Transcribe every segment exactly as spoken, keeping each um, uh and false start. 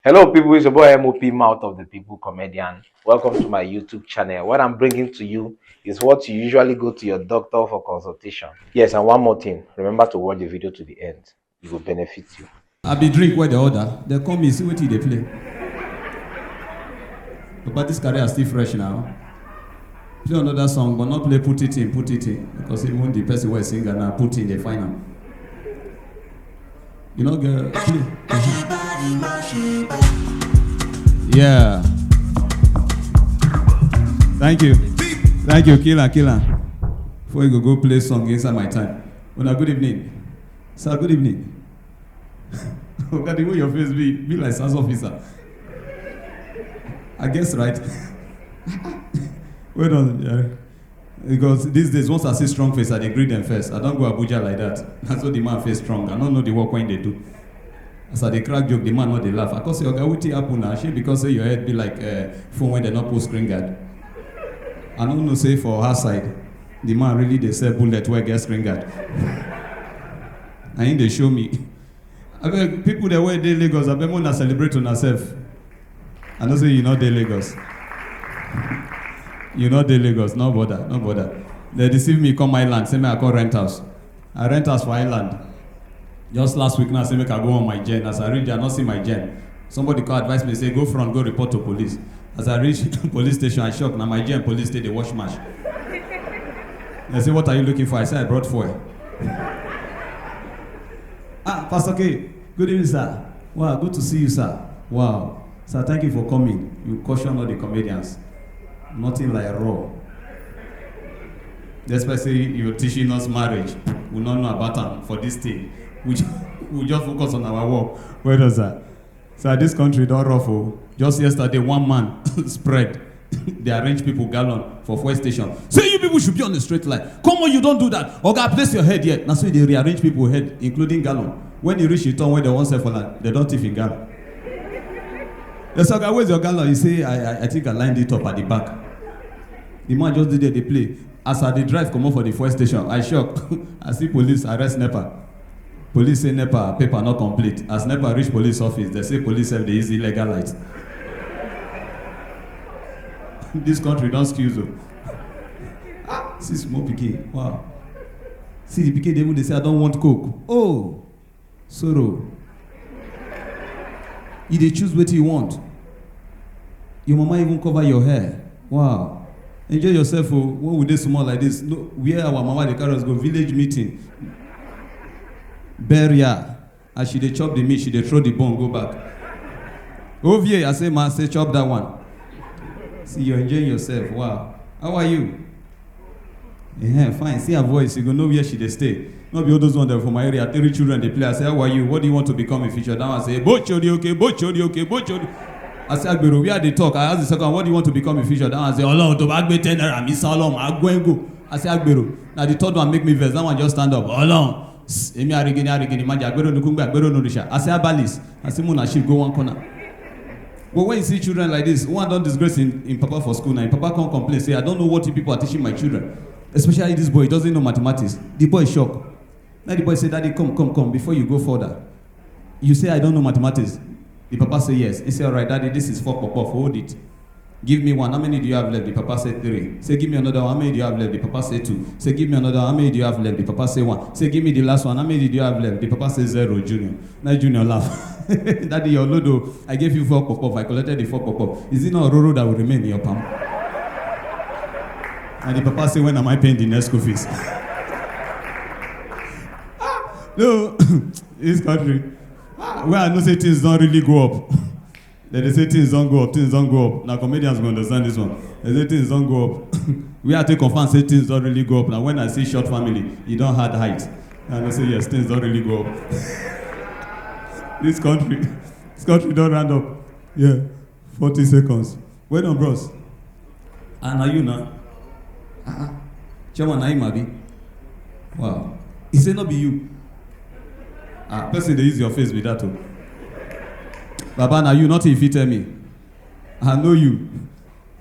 Hello, people. It's your boy M O P, Mouth of the People Comedian. Welcome to my YouTube channel. What I'm bringing to you is what you usually go to your doctor for consultation. Yes, and one more thing. Remember to watch the video to the end. It will benefit you. I be drink where the order. They come me, see what they play. But this career is still fresh now. Play another song, but not play put it in, put it in. Because even the person where singer now put in the final. You know, girl. Yeah. Thank you. Thank you, Killer, Killer. Before you go, go play song inside my time. Una, good evening. Sir, good evening. Oga, the way your face be, be like sars officer. I guess, right? Well done, Jerry. Because these days, once I see strong face, I dey greet them first. I don't go Abuja like that. That's what the man face strong. I don't know the work when they do. As I dey crack joke, the man not dey laugh. I come say, "Oga, wetin happen now?" Shey because say your head be like, uh, phone when they not put screen guard. I don't know say for her side, the man really dey sell bullet wey get screen guard. And he dey show me. Abeg, people that wey dey Lagos, abeg, una celebrate una sef. I know say you no dey Lagos. You no dey Lagos, no bother, no bother. They deceive me, come island, say me I come rent house. I rent house for island. Just last week now, say make I go on my gen. As I reach there, I no see my gen. Somebody come advise me, say, "Go front, go report to police." As I reach police station, I shock. Now my gen police stay dey watch match. They say, "What are you looking for?" I say, "I brought fuel." Ah, Pastor K, good evening, sir. Wow, good to see you, sir. Wow. Sir, thank you for coming. You caution all the comedians. Nothing like raw. Despite say you're teaching us marriage, we don't know about am for this thing. We, ju- we just focus on our work. Where does that? So this country don't ruffle. Just yesterday, one man spread. They arrange people gallon for fuel station. Say you people should be on the straight line. Come on, you don't do that. Oga, place your head here. Now so they rearrange people head, including gallon. When you reach the town where they want sell for land, they don't thief in gallon. They say, "Oga, where's your gallon?" You say, "I, I, I think I lined it up at the back." The man just did there, they play. As I dey drive comot for the fuel station, I shock. I see police arrest nepa. Police say nepa paper not complete. As nepa reach police office, they say police have the easy legal light. This country don't excuse you. Ah, see small pikin. Wow. See the pikin, they even they say, "I don't want coke." Oh, sorrow. You dey choose wetin you want. Your mama even cover your hair. Wow. Enjoy yourself, oh. When we dey small like this, no, where our mama dey carry us go, village meeting, burial. As she dey chop the meat, she dey throw the bone go back. Ovie, I say, "Ma, say chop that one." See, you're enjoying yourself. Wow. How are you? Yeah, fine. See her voice, you go know where she dey stay. No be all those ones that for my area. Three children they play. I say, "How are you? What do you want to become in future?" That one say, "Bochori, okay, bochori, okay, bochori." I say, "Agbero, where they talk?" I ask the second one, "What do you want to become in future?" That one say, "Ọlọ́run, tó bá gbé ten naira mi sá, Ọlọ́run, máa gbọ́ ẹ́ngò." I say, "Agbero." Now the third one make me vex. That one just stand up. "Ọlọ́run, èmi arigini, arigini, má jà, Agbero nukungbe, Agbero nurisa." I say, "Abalis." I say, "Muna shift, go one corner." But when you see children like this, one don't disgrace in, in papa for school now. In papa can't complain, say, "I don't know what you people are teaching my children." Especially this boy, he doesn't know mathematics. The boy shock. Now the boy say, "Daddy, come, come, come. Before you go further, you say I don't know mathematics." The papa say, "Yes." He say, "All right, daddy, this is four pop off. Hold it. Give me one. How many do you have left?" The papa said, "Three." Say, "Give me another one. How many do you have left?" The papa said, "Two." Say, "Give me another one. How many do you have left?" The papa said, "One." Say, "Give me the last one. How many do you have left?" The papa said, "Zero, Junior." Now Junior laugh. "Daddy, your load, oh. I gave you four pop off. I collected the four pop off. Is it not Roro that will remain in your palm?" And the papa say, "When am I paying the next school fees?" No, this country. Ah, where I know say things don't really go up. They dey say things don't go up, things don't go up. Now comedians go understand this one. They say things don't go up. Where I take confirm say things don't really go up. Now when I see short family, you don't hard height. And I say, "Yes, things don't really go up." This country, this country don't round up. Yeah, forty seconds. Well done, bros. And are you now? Uh-uh. Chairman, na him abi? Wow. He say no be you. Ah, person dey use your face be that o. Baba, na you, nothing you fit tell me. I know you.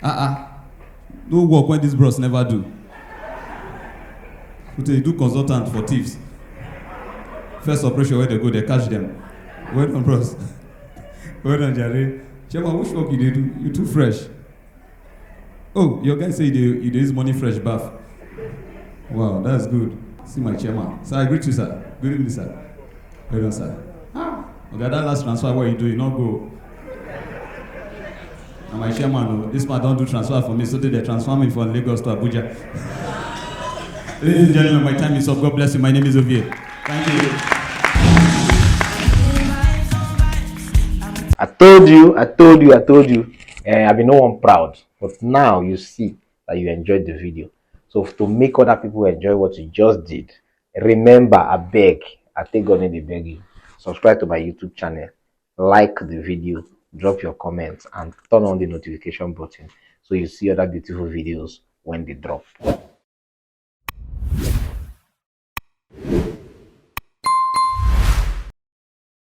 Uh-uh. No work when these bros never do. But they do consultant for thieves. First operation where they go, they catch them. Well done, bros. Well done, Jare. Chairman, which work you dey do? You too fresh. Oh, your guy say you dey you dey use money fresh bath. Wow, that's good. See my chairman. Sir, I greet you, sir. Good evening, sir. Well done, sir. Ah, okay, that last transfer, what you do? You not go. Na my chairman o. This man don do transfer for me, so they transfer me from Lagos to Abuja. Ladies and gentlemen, my time is up. God bless you. My name is Ovie. Thank you. I told you, I told you, I told you. Eh, I be no one proud, but now you see that you enjoyed the video. So to make other people enjoy what you just did, remember, I beg, I take God in the beg you. Subscribe to my YouTube channel, like the video, drop your comments, and turn on the notification button so you see other beautiful videos when they drop.